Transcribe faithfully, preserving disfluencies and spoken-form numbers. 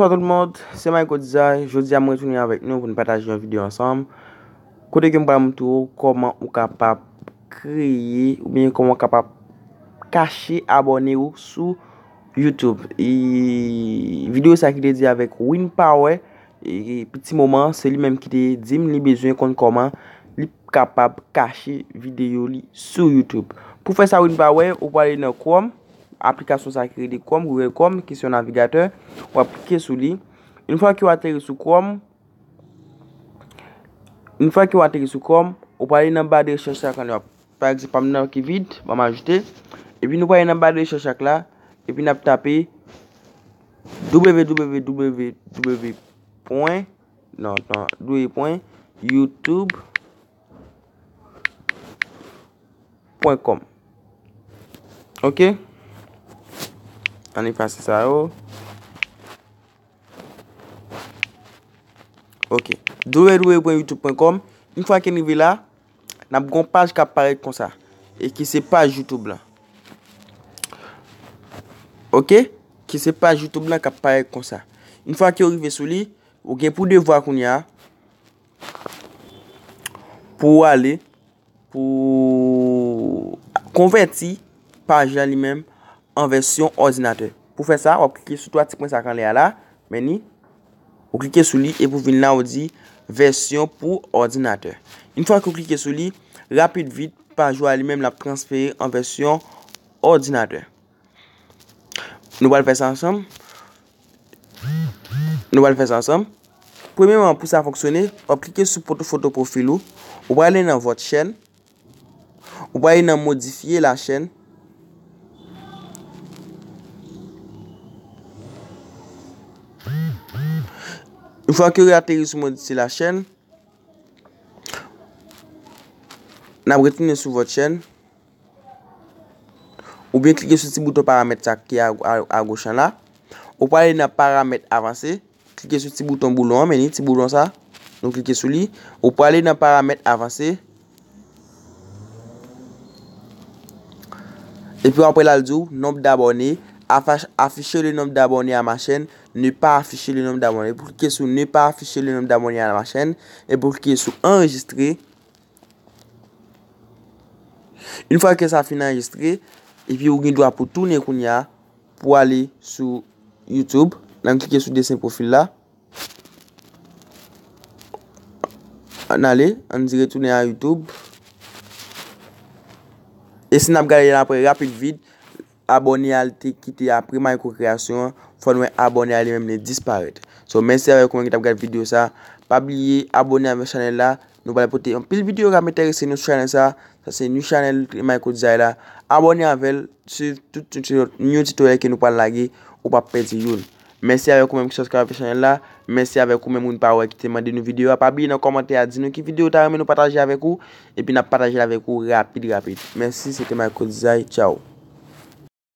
Bonsoir tout le monde, c'est Michael Design. Jodi a, mwen retounen avèk nou pou nou pataje yon videyo ansanm. Kote ke m pral montre w kòman ou kapab kreye oubyen kòman w kapab kache abòne w sou YouTube. E videyo sa ki te di avèk Win Power, e, e, ti moman, se li menm ki te di m li bezwen konn kòman li kapab kache videyo li sou YouTube. Pou fè sa, Win Power, ou prale nan Chrome, aplikasyon sa ki rele Chrome, Google Chrome, ki se yon navigatè, w ap klike sou li. Yon fwa ke w ateri sou Chrome, yon fwa ke w ateri sou Chrome, ou prale nan ba de rechèch la, kan w ap, pa egzanp, pa m nan ki vid, ban m ajoute, epi nou prale nan ba de rechèch la, epi n ap tape www pwen, non, non, w pwen youtube pwen kòm. Ok? Ann efase sa yo. Ok. www pwen youtube pwen kòm. Yon fwa ke n rive la, n ap gen yon paj k ap parèt konsa. E ki se paj YouTube lan. Ok? Ki se paj YouTube lan k ap parèt konsa. Yon fwa ke w rive sou li, ou gen pou devwa kounye a pou w ale, pou konvèti paj la li menm an vèsyon òdinatè. Pou fè sa, w ap klike sou twa ti pwen sa k anlè a la, men ni. Ou klike sou li epi w vin la, ou di vèsyon pou òdinatè. Yon fwa ke w klike sou li, rapid vit, paj ou a li menm l ap transfere an vèsyon òdinatè. Nou pral fè sa ansanm. Nou pral fè sa ansanm. Premyèman, pou sa fonksyone, w ap klike sou foto, foto pwofil ou. Ou prale nan votre chaîne. Ou prale nan modifye la chaîne. Yon fwa ke w ateri sou modifye la chaîne, n ap retounen sou votre chaîne. Oubyen klike sou ti bouton paramèt sa ki a, a, agoch an la. Ou prale nan paramèt avanse. Klike sou ti bouton boulon an, men ni ti boulon sa. Nou klike sou li. Ou prale nan paramèt avanse. Epi apre la, l di w, nombre d'abonnés. Afa-, afficher le nombre d'abonnés à ma chaîne. Ne pas afficher le nombre d'abonnés. Pou klike sou ne pas afficher le nombre d'abonnés à ma chaîne. Epi w klike sou anrejistre. Yon fwa ke sa fin anrejistre, epi ou gen dwa pou tounen kounye a, pou ale sou YouTube. N ap klike sou desen pwofil la. Ann ale, ann di retounen a YouTube. E si n ap gade la apre rapid vit, abòne a l te kite apre Mayko Kreyasyon an, fò n wè abòne a li menm li disparèt. So, mèsi avèk ou menm ki t ap gade videyo sa. Pa bliye abòne avèk chanèl la. Nou pral pote anpil videyo k ap enterese nou sou chanèl sa. Sa se new channel Mayko Design la. Abòne avè l, swiv tout, tout, tout new tutorial ke nou pral lage, ou p ap pèdi youn. Mèsi avèk ou menm ki subscribe chanèl la. Mèsi avèk ou menm Win Power ki te mande nou videyo a. Pa bliye nan kòmantè a di nou ki videyo w ta renmen nou pataje avèk ou. Epi n ap pataje l avèk ou rapid, rapid. Mèsi, se te Mayko Design. Tchao.